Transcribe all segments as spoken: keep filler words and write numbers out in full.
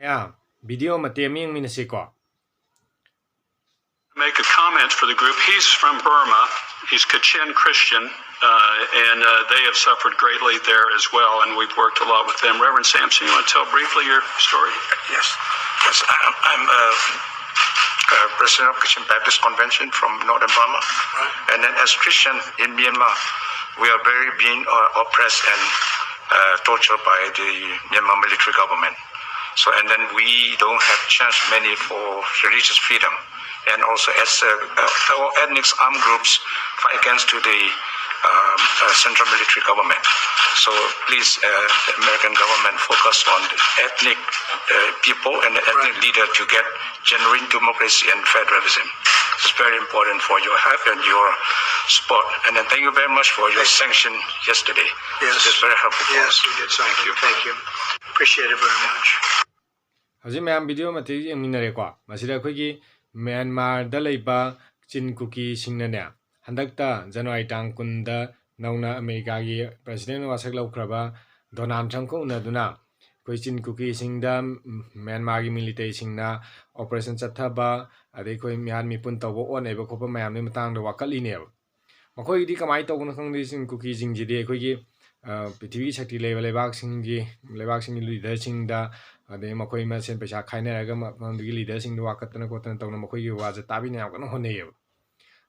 ꯃꯌꯥꯝ video ꯃꯇꯦꯛ ꯑꯃ ꯌꯦꯡꯃꯤꯟꯅꯁꯤꯀꯣ꯫ Make a comment for the group. He's from Burma. He's Kachin Christian, uh, and uh, they have suffered greatly there as well, and we've worked a lot with them. Reverend Sampson, you want to tell briefly your story? Yes. Yes, I'm, I'm uh, uh, president of Kachin Baptist Convention from northern Burma. And then as Christian in Myanmar, we are very being uh, oppressed and uh, tortured by the Myanmar military government. So, and then we don't have chance many for religious freedom. And also as uh, uh, all ethnic armed groups fight against to the um, uh, central military government. So please, uh, the American government focus on the ethnic uh, people and the ethnic leader to get genuine democracy and federalism. It's very important for your help and your support. And then thank you very much for your sanction yesterday. Yes. It's very helpful for Yes, us. We did Thank something. You. Thank you. Appreciate it very much. ꯍꯧꯖꯤꯛ ꯃꯌꯥꯝ video ꯃꯇꯦꯛ ꯌꯦꯡꯃꯤꯟꯅꯔꯦꯀꯣ꯫ ꯃꯁꯤꯗ ꯑꯩꯈꯣꯏꯒꯤ ꯃ꯭ꯌꯥꯟꯃꯥꯔꯗ ꯂꯩꯕ ꯆꯤꯟ ꯀꯨꯀꯤꯁꯤꯡꯅꯅꯦ, ꯍꯟꯗꯛꯇ ꯖꯅꯋꯥꯔꯤ ꯇꯥꯡ ꯀꯨꯟꯗ ꯅꯧꯅ ꯑꯃꯦꯔꯤꯀꯥꯒꯤ president ꯋꯥꯁꯛ ꯂꯧꯈ꯭ꯔꯕ ꯗꯣꯅꯥꯜꯗ ꯇ꯭ꯔꯝꯞꯀ ꯎꯅꯗꯨꯅ ꯑꯩꯈꯣꯏ ꯆꯤꯟ ꯀꯨꯀꯤꯁꯤꯡꯗ ꯃ꯭ꯌꯥꯟꯃꯥꯔꯒꯤ militaryꯁꯤꯡꯅ operation ꯆꯠꯊꯕ, ꯑꯗꯩ ꯑꯩꯈꯣꯏ ꯃꯤꯍꯥꯠ ꯃꯤꯄꯨꯟ ꯇꯧꯕ, ꯑꯣꯠꯅꯩꯕ ꯈꯣꯠꯄ ꯃꯌꯥꯝꯗꯨꯒꯤ ꯃꯇꯥꯡꯗ ꯋꯥꯀꯠꯂꯤꯅꯦꯕ꯫ ꯃꯈꯣꯏꯒꯤꯗꯤ ꯀꯃꯥꯏꯅ ꯇꯧꯕꯅꯣ ꯈꯪꯗꯦ, ꯆꯤꯟ ꯀꯨꯀꯤꯁꯤꯡꯁꯤꯗꯤ ꯑꯩꯈꯣꯏꯒꯤ ꯑ, ꯄ꯭ꯔꯤꯊꯤꯕꯤꯒꯤ ꯁꯛꯇꯤ ꯂꯩꯕ ꯂꯩꯕꯥꯛꯁꯤꯡꯒꯤ ꯂꯩꯕꯥꯛꯁꯤꯡꯒꯤ leaderꯁꯤꯡꯗ, ꯑꯗꯩ ꯃꯈꯣꯏ ꯃꯁꯦꯟ ꯄꯩꯁꯥ ꯈꯥꯏꯅꯔꯒ ꯃ- ꯃꯐꯝꯗꯨꯒꯤ leaderꯁꯤꯡꯗ ꯋꯥꯀꯠꯇꯅ ꯈꯣꯠꯇꯅ ꯇꯧꯅ ꯃꯈꯣꯏꯒꯤ ꯋꯥꯁꯦ ꯇꯥꯕꯤꯅ ꯌꯥꯝ ꯀꯟꯅ ꯍꯣꯠꯅꯩꯌꯦꯕ꯫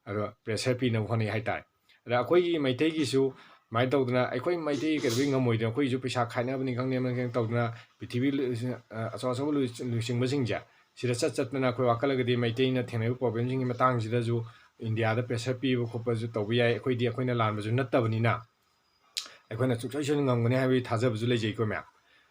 ꯑꯗꯣ pressure ꯄꯤꯅꯕ ꯍꯣꯠꯅꯩ ꯍꯥꯏꯇꯥꯔꯦ꯫ ꯑꯗ ꯑꯩꯈꯣꯏꯒꯤ ꯃꯩꯇꯩꯒꯤꯁꯨ ꯁꯨꯃꯥꯏꯅ ꯇꯧꯗꯅ, ꯑꯩꯈꯣꯏ ꯃꯩꯇꯩ ꯀꯩꯗꯧꯕꯩ ꯉꯝꯃꯣꯏꯗꯣꯏꯅꯣ? ꯑꯩꯈꯣꯏꯒꯤꯁꯨ ꯄꯩꯁꯥ ꯈꯥꯏꯅꯕꯅꯤ ꯈꯪꯗꯦ, ꯑꯃꯅꯤ ꯈꯪꯗꯦ ꯇꯧꯗꯅ ꯄ꯭ꯔꯤꯊꯤꯕꯤ ꯂꯨ- ꯑ, ꯑꯆꯧ ꯑꯆꯧꯕ ꯂꯨ- ꯂꯨꯆꯤꯡꯕꯁꯤꯡꯁꯦ ꯁꯤꯗ ꯆꯠ ꯆꯠꯇꯅ ꯑꯩꯈꯣꯏ ꯋꯥꯀꯠꯂꯒꯗꯤ ꯃꯩꯇꯩꯅ ꯊꯦꯡꯅꯔꯤꯕ problemꯁꯤꯡꯒꯤ ꯃꯇꯥꯡꯁꯤꯗꯁꯨ ꯏꯟꯗꯤꯌꯥꯗ pressure ꯄꯤꯕ ꯈꯣꯠꯄꯁꯨ ꯇꯧꯕ ꯌꯥꯏ꯫ ꯑꯩꯈꯣꯏꯗꯤ ꯑꯩꯈꯣꯏꯅ ꯂꯥꯟꯕꯁꯨ ꯅꯠꯇꯕꯅꯤꯅ ꯑꯩꯈꯣꯏꯅ ꯁꯨꯡꯁꯣꯏ ꯁꯣꯏꯗꯅ ꯉꯝꯒꯅꯤ ꯍꯥꯏꯕꯒꯤ ꯊꯥꯖꯕꯁꯨ ꯂꯩꯖꯩꯀꯣ ꯃꯌꯥꯝ꯫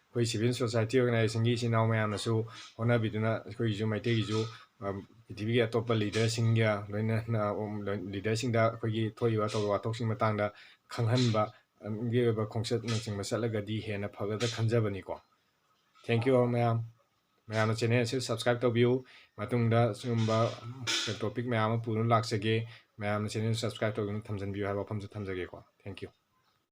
ꯑꯩꯈꯣꯏ civil society organizationꯒꯤ ꯏꯆꯤꯟ ꯏꯅꯥꯎ ꯃꯌꯥꯝꯅꯁꯨ ꯍꯣꯠꯅꯕꯤꯗꯨꯅ ꯑꯩꯈꯣꯏꯒꯤꯁꯨ ꯃꯩꯇꯩꯒꯤꯁꯨ, ꯑꯝ, ꯄ꯭ꯔꯤꯊꯤꯕꯤꯒꯤ ꯑꯇꯣꯞꯄ leaderꯁꯤꯡꯒ ꯂꯣꯏꯅꯅ, ꯎꯝ, ꯂꯣꯏ- leaderꯁꯤꯡꯗ ꯑꯩꯈꯣꯏꯒꯤ ꯊꯣꯛꯏꯕ ꯊꯧꯗꯣꯛ ꯋꯥꯊꯣꯛꯁꯤꯡ ꯃꯇꯥꯡꯗ ꯈꯪꯍꯟꯕ, ꯒꯤ ꯑꯣꯏꯕ ꯈꯣꯡꯆꯠꯅꯆꯤꯡꯕ ꯆꯠꯂꯒꯗꯤ ꯍꯦꯟꯅ ꯐꯒꯗ꯭ꯔꯥ ꯈꯟꯖꯕꯅꯤꯀꯣ꯫ Thank you all ꯃꯌꯥꯝ꯫ ꯃꯌꯥꯝꯅ channel ꯑꯁꯤ subscribe ꯇꯧꯕꯤꯌꯨ꯫ ꯃꯇꯨꯡꯗ ꯁꯤꯒꯨꯝꯕ topic ꯃꯌꯥꯝ ꯑꯃ ꯄꯨꯗꯨꯅ ꯂꯥꯛꯆꯒꯦ꯫ ꯃꯌꯥꯝꯅ channel subscribe ꯇꯧꯗꯨꯅ ꯊꯝꯖꯤꯟꯕꯤꯌꯨ ꯍꯥꯏꯕ ꯋꯥꯐꯝꯁꯨ ꯊꯝꯖꯒꯦꯀꯣ꯫ Thank you꯫